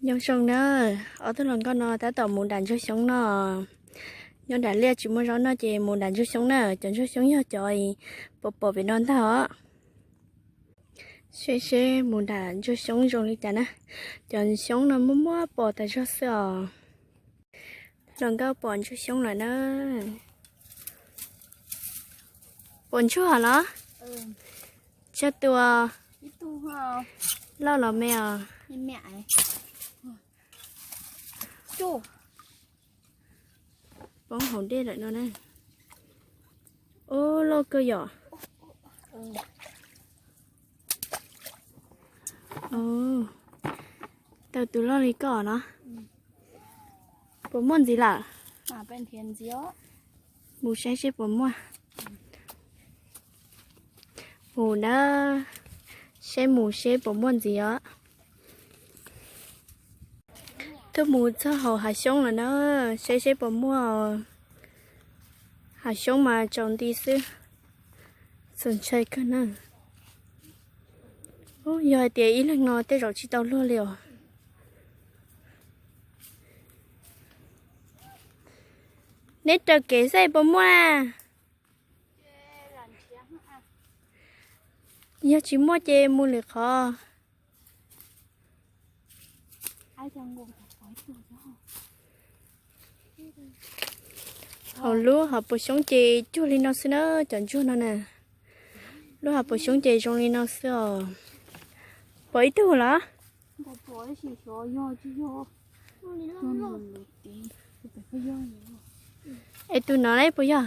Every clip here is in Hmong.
Nyob zoo na, ob tug hluas nkauj no tab tom mus dam ntsuag xyoob no. Nyob dam liaj tsis muaj zaub noj ces mus dam ntsuag xyoob na. Cov ntsuag xyoob yog cov pom pom pem no ntag os. Seb seb mus dam ntsuag xyoob zoo li cas na. Cov xyoob no muaj muaj pom tas zog xwb os. Hluas nkauj pom ntsuag xyoob lawm na. Pom ntsuag los? Tsawg tus? Loj los me os? Poob hauv dej lawm no na. Ub, loj kawg yom. Tau tus loj li koj no. Puas muaj ntxiv lawm? Mus saib seb puas muaj. Mus na, saib mus seb puas muaj ntxiv os. Tuaj mus txog hauv hav xyoob lawm na, saib seb puas muaj. Hav xyoob mas tsaus nti xwb, txaus ntshai kawg na. Yog hais tias ib leeg no tej zaum tsis tau luag li os. Neb raws kev saib puas muaj na. Yog tsis muaj ces mus lwm qhov. Hauv lub hav paus xyoob ces cuag li no xwb na, cov ntsuag no na. Lub hav paus xyoob ces zoo li no xwb os. Pom ib tug los? Es tus no ne puas yog?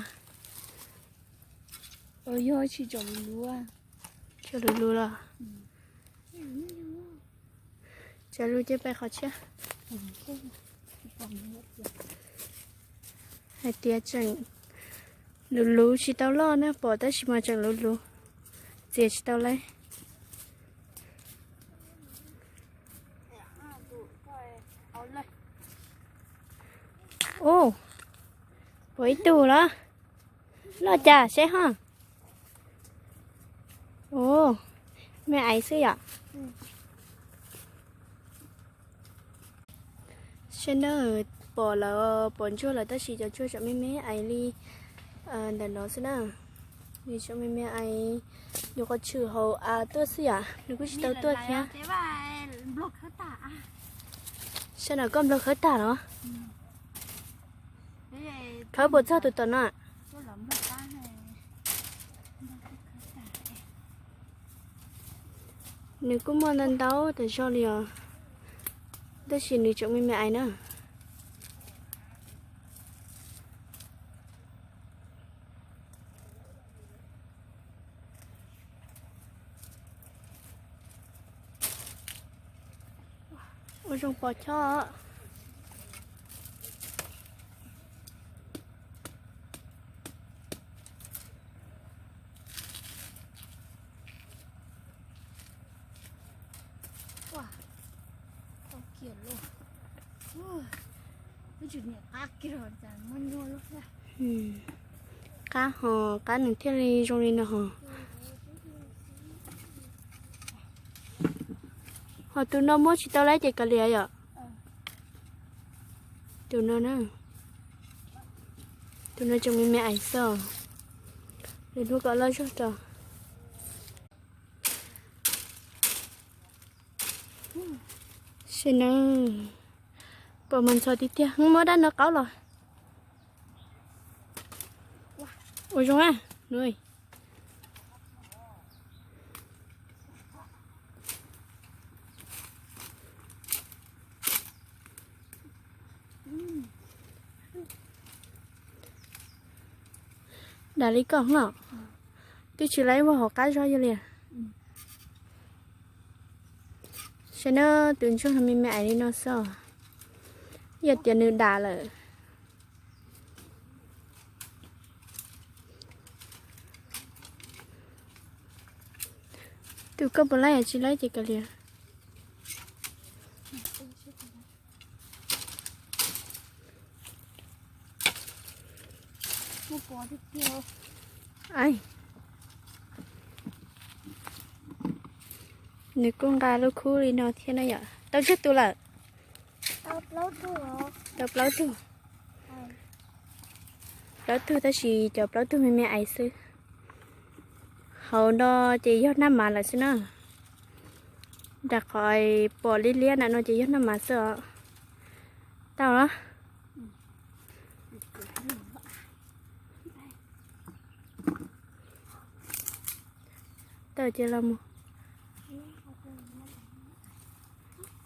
Tsis lus lus los? Tsis lus ces peb qhov tshiab. Hais tias tseem lus lus tsis tau loj na, pom tab sis mas tseem lus lus, txiav tsis tau lawm. Ub, pom ib tug los? Loj cas seb ho. Ub, me aiv xwb yom. Seb na, pom lawm, pom ntsuag lawm tab sis cov ntsuag tseem me me aiv li ntawm no xwb na. Nws tseem me me aiv, yuav qhov tshwm hauv av tuaj xwb yom, nws kuj tsis tau tuaj thiab. Sab no koj nplog khawb tag los? Khawb puas txog tus tom no? Nws kuj muaj ntau ntau tas zog li os, tab sis nws tseem me me aiv na. Ua zoo pos chob. Qab ho, qab nws thiaj li zoo li no ho. Ho tus no muab tsis tau lawm ces kav liam yom. Tus no na, tus no tseem me me aiv xwb, lwm hnub kom loj zog rau. Seb na, pom mas ntxhov tiag tiag, muab dab no qaub los. Ua zoo a. Dam li koj no, twb tsis laib ua hauv qab zog yog li. Seb na, tus ntsuag no me me aiv li no xwb os. Yog tias nws dam lawm. Tus koj puas laib tsis laib ces kav liam. Nws kuj nqa lub khub li no thiab na yom. Tau tsawg tus lawm? Tau plaub tug. Plaub tug tab sis cov plaub tug me me ais xwb. Hauv no ces yog nab mav lawm xwb na. Nram qhov pom liab liab na no ces yog nab mav xwb os. Tau los. Tau ces los mus.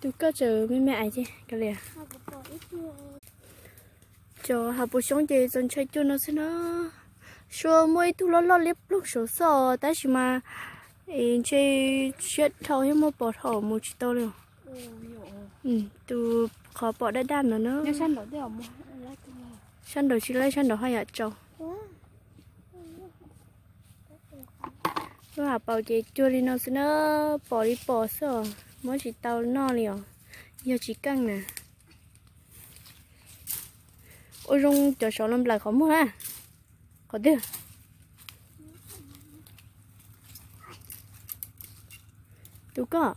Tus koj tseem me me ais ces kav liam. Cov hav puas xyoob ces txaus ntshai cuag no xwb na. Sua muaj ib tug loj loj liab ploog saum xwb tab sis mas ntshe siab dhau thiab muaj pos dhau mus tsis tau li. Tus qhov pom daj daj no na. Sab nraud tsis laib, sab nraud ho yam tsaus. Lub hav paus ces cuag li no xwb na, pom li pom xwb os, muab tsis tau noj li os, yog tsis keej na. Ua zoo cov saud los nplawm qhov muag na. Qhov twg? Tus koj,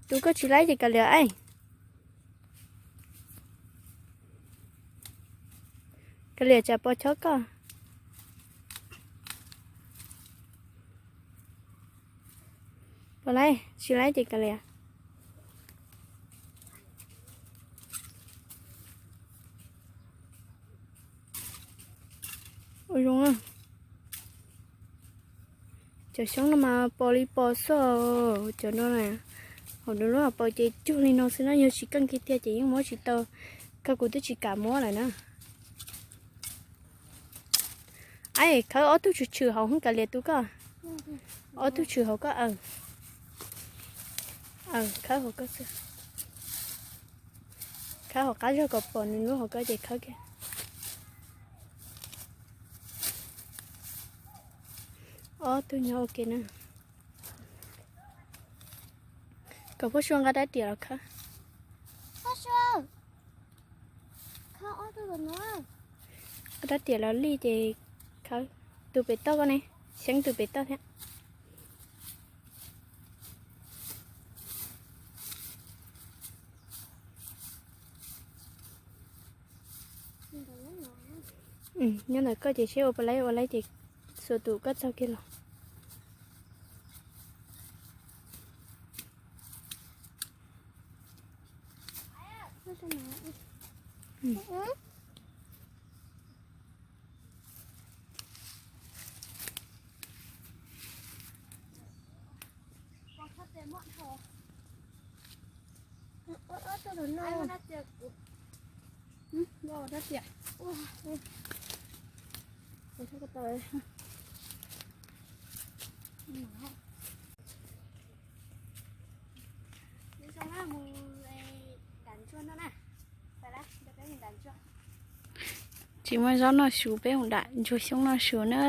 tus koj tsis laib ces kav liam. Kav liam tsam pos chob koj. Pos laib, tsis laib ces kav liam. Ua zoo. Cov xyoob no mas pos li pos xwb. Cov no, hauv nws lub hauv paus ces cuag li no xwb na, yog tsis keej kiag tiag ces yeej muab tsis tau. Koj kuv twb tsis kam muab lawm na. Aib, khawb ob tug tshwm tshwm hauv hwv kav liam tus koj. Ob tug tshwm hauv koj. Khawb hauv koj xwb. Khawb hauv qab zog kom pom nws lub hauv koj ces khawb kiag. Ob tug nyob ua ke na. Kom Paj Sua nqa rab riam los khawb. Nqa rab riam los lij ces khawb. Tus pem toj koj ne, xyeeb tus pem toj thiab. Nyob ntawm koj ces seb ua puas laib, ua laib ces xuas tus koj txaug kiag los. Tsis muaj zaub noj su peb mus dam ntsuag xyoob noj su na.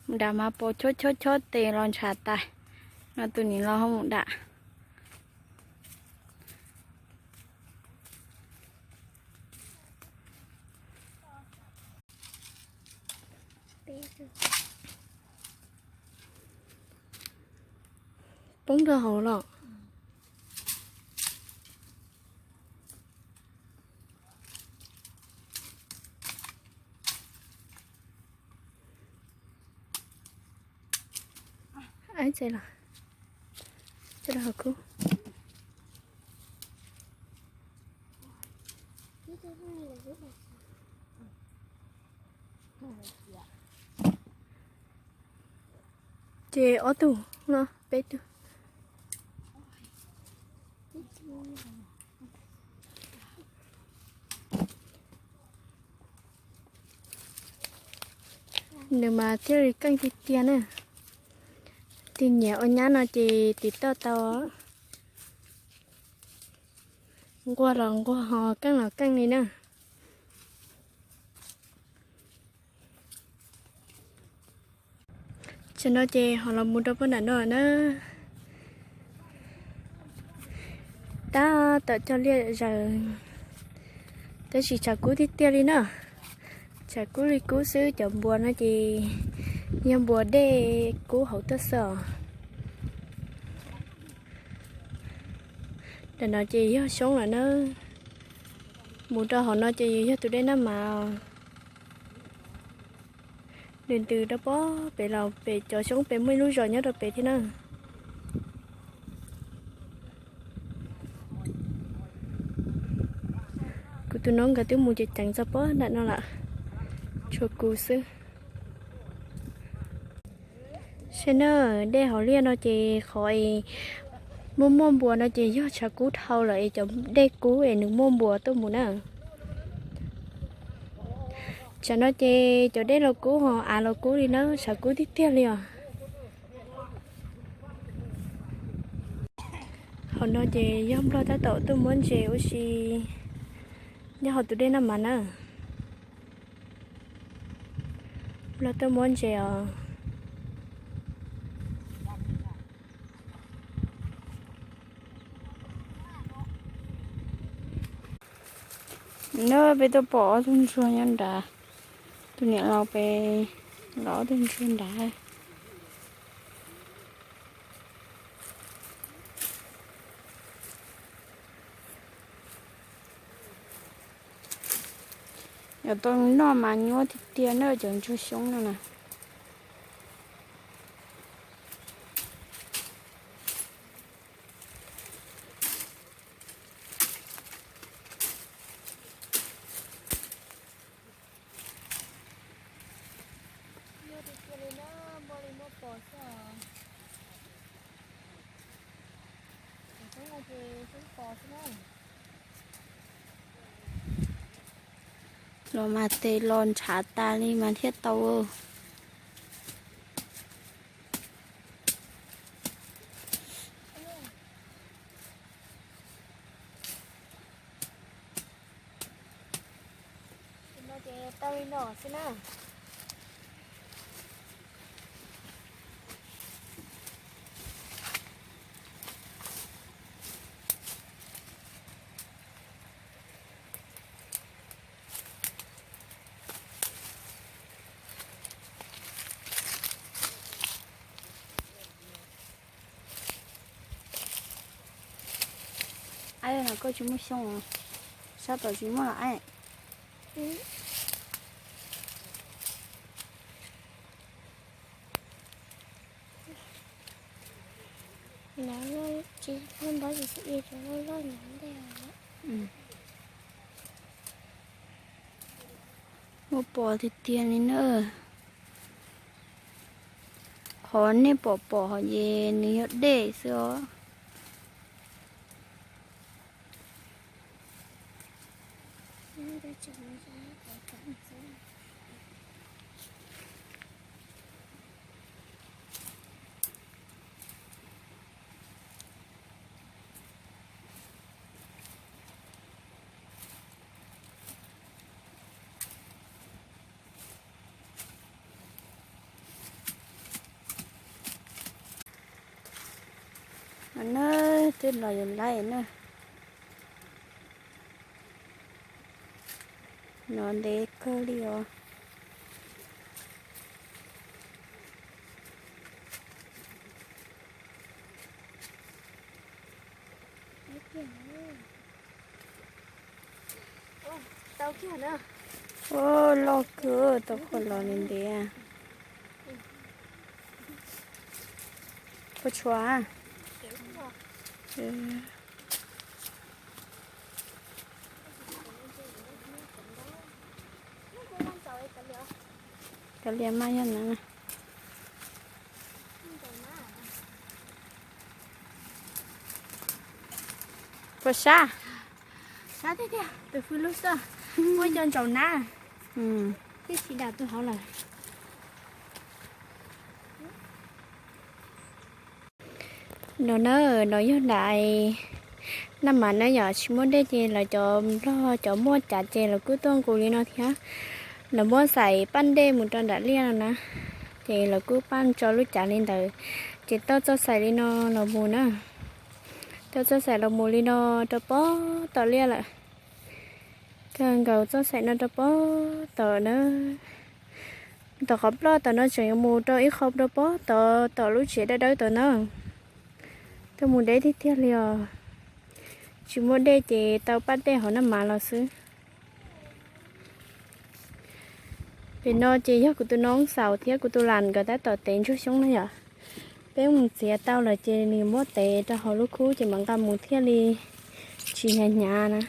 Mus dam mas pos chob chob chob tes los ntshav tas. No tus nim los ho mus dam. Poob rau hauv los. Aib, txav los, txav los hauv kub. Ces ob tug no peb tug. Nws mas thiaj li keej tiag tiag na. Tus nyiam ua nyab no ces tiv toj tau. Nquag los nquag ho keej los keej li na. Tam no ces ho los mus rau pem nram no na. Tab tom cog liaj zaws, tab sis tshav kub tiag tiag li na. Tshav kub li kub xwb, cov npuas no ces yog npuas dej kub hauv tuaj xwb os. Ntawm no ces yog xyoob lawm na. Mus rau hauv no ces yog tus dej Naj Mas. Ntws ntws rau pob pem los pem cov xyoob pem muaj ib lub zos nyob rau pem thiab na. Kuv tus no nkawd twb mus ceev ceev txog pob nram no lawm, tshuav kuv xwb. Saib na, dej hauv liaj no ces qhov es muaj muaj npua no ces yog tshav kub dhau lawm es cov dej kub es nws muaj npua tuaj mus na. Tsam no ces cov dej los kub ho av los kub li na, tshav kub tiag tiag li os. Hauv no ces yog Nplog tab tom tuaj muab ntses ua si nyob hauv tus dej Naj Mas na. Nplog tuaj muab ntses os. Na peb tuaj pom ob tug ntsuag nyob nrad, tus niam laus pem los ob tug ntsuag nrad. Yuav tau noj mas nyuaj tiag tiag na cov ntsuag xyoob no na. Los mas tes los ntshav tas li mas thiaj tau. Ces tau li no xwb na. Aib, no koj tsis muaj xyoob, sab tom tsis muaj los aib. Muaj pos tiag tiag li na. Qhov nej pom pom hov ces nws yog dej xwb os. No na, twb los yuav laij na. No ntev kawg li os. Ua loj kawg, tau qhov los ntev ntev. Koj tshuav? Kav liam mas yog na. Puas sab? Sab tiag tiag, tus hwj lub xwb. Muaj cov ntsaum na. Twb tsis dam tus hauv lawm. No na, no yog nram Naj Mas na yom, tsis muaj dej ces lawv cov Nplog cov muaj cav ces lawv kuj tuaj nqus li no thiab. Lawv muab xaim paj dej mus rau nram liaj no na, ces lawv kuj paj tso lub cav li ntawd, ces tau txoj xaim li no los mus na. Tau txoj xaim los mus li no rau pob tom liaj lawm. Kawg nkaus txoj xaim no rau pob tom na. Tom qhov ploj tom no tseem yuav mus rau ib qho rau pob tod tom lub tsev dawb dawb tod na. Tuaj mus deb tiag tiag li os. Tsis muaj dej ces tau paj dej hauv Naj Mav los xwb. Pem no ces yog kuv tus noob Xaus thiab kuv tus Las nkawd tab tom tev ntsuag xyoob na yom. Peb mus txiav tau lawm ces nws muab tev rau hauv lub khub ces mam nqa mus thiaj li tsis hnyav hnyav na.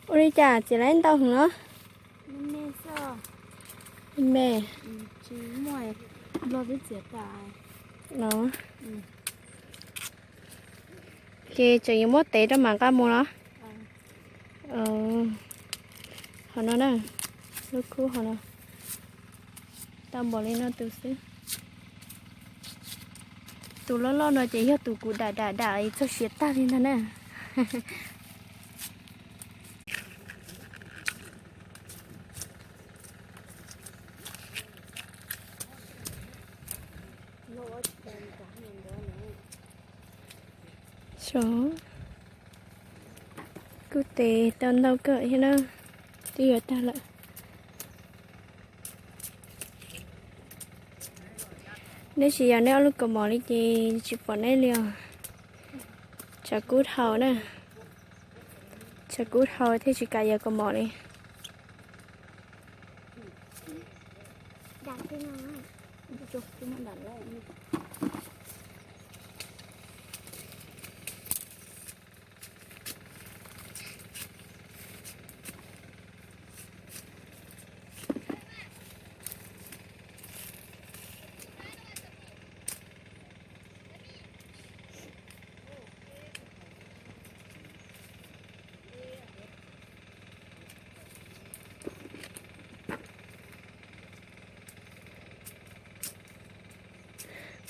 Ua li cas txiav lawm ntau heev no? Me, ces tseem yuav muab tev rau mam nqa mus los? Hauv no na, lub khub hauv no. Tau npaum li no tus xwb. Tus loj loj no ces yog tus kuv dam dam dam txog siav tag li ntag na. Kuj tev tau ntau kawg thiab na, twb yuav tag lawm. Neb tsis yog neb ob lub kaus mom li ces tsis pom neb li os. Tshav kub dhau na. Tshav kub dhau thiaj tsis kam yog kaus mom li.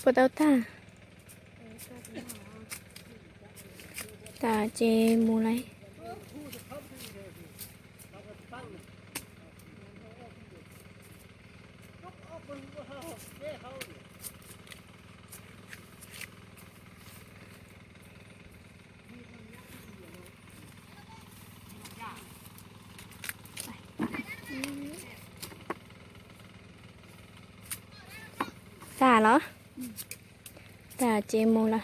Puas tau tag? Tas ces mus lawm. Tas los? Tas ces mus lawm.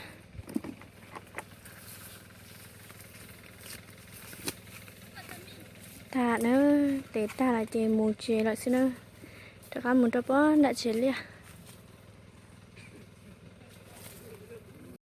Tas na, tes tag lawm ces mus tsev lawm xwb na. Rov qab mus rau pob nram tsev liaj.